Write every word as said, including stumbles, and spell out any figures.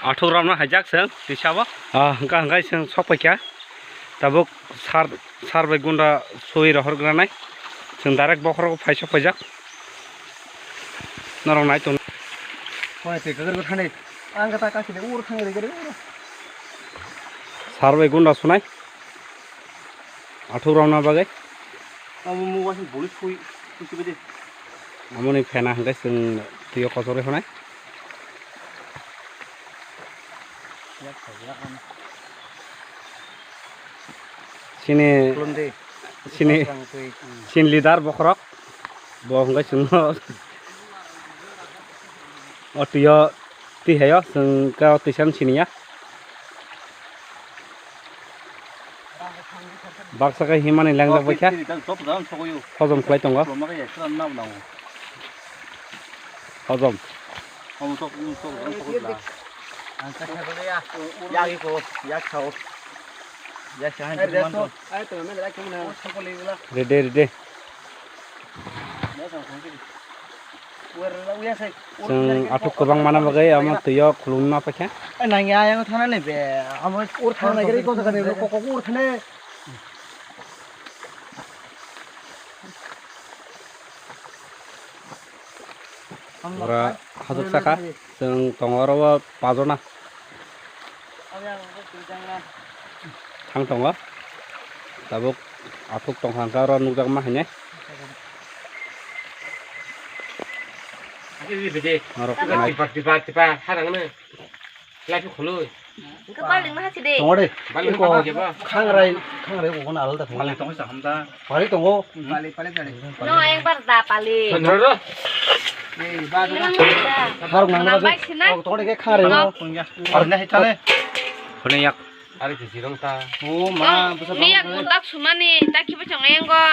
Athuk ramna haijak chwng tisa bo. Ah, hwnkha hwnkhe chwng sok paikha. Tabuk sar, sar bai gunda sui rohor granai. Chwng direct bokhorok phai sok paijak. Norok nai tong. Hoi, twi kwkrwi thani. Ang kata kasi de ur thang de gari ur. Sar bai gunda sunai. Athuk ramna bagwi. Amo mo wasin boli sui, sui sui bede. Amoni phena hwnkhe chwng twiyo kochorwi hwnai. Sini, Khulumdi. Sini, Rang twi. Sini leader bokhorok. Bo hwnkhe chwngno o twiyo twi hayo chwng ka twisan siniya. Baksa khe himani lengjak bai kha. Hojom khlai tongo. Hojom. Ready, ready. Chwng athuk kwbang mana bagwi amo twiyo khulumwi ma paikha. Nangya yang thana le be. Amo ur thana le gari ko thana le ko ko ur thana. Ora hajok saka chwng tongo oro o pajona. Thang tongo. Tabuk athuk tongkha hwnkhe oro nukjakma hinwi. Norok tipa, tipa, tipa, harang no. Laipi khului. Hwnkhe baling ma hasi de. Tongo de. Baling eko ma hasi ba? Khangrai, khangrai eko na alda thang. Baling tongo sa hamda. Pali tongo. Pali, pali, pali. No, ekbar da pali. Tongo ro. Harok nang bai sinai. Tongo de khangrai no. Ar na hitale. Khone yak. Ari kisi rong ta. O ma, busa. Ni yak buntak sumani, ta kibo chong engo.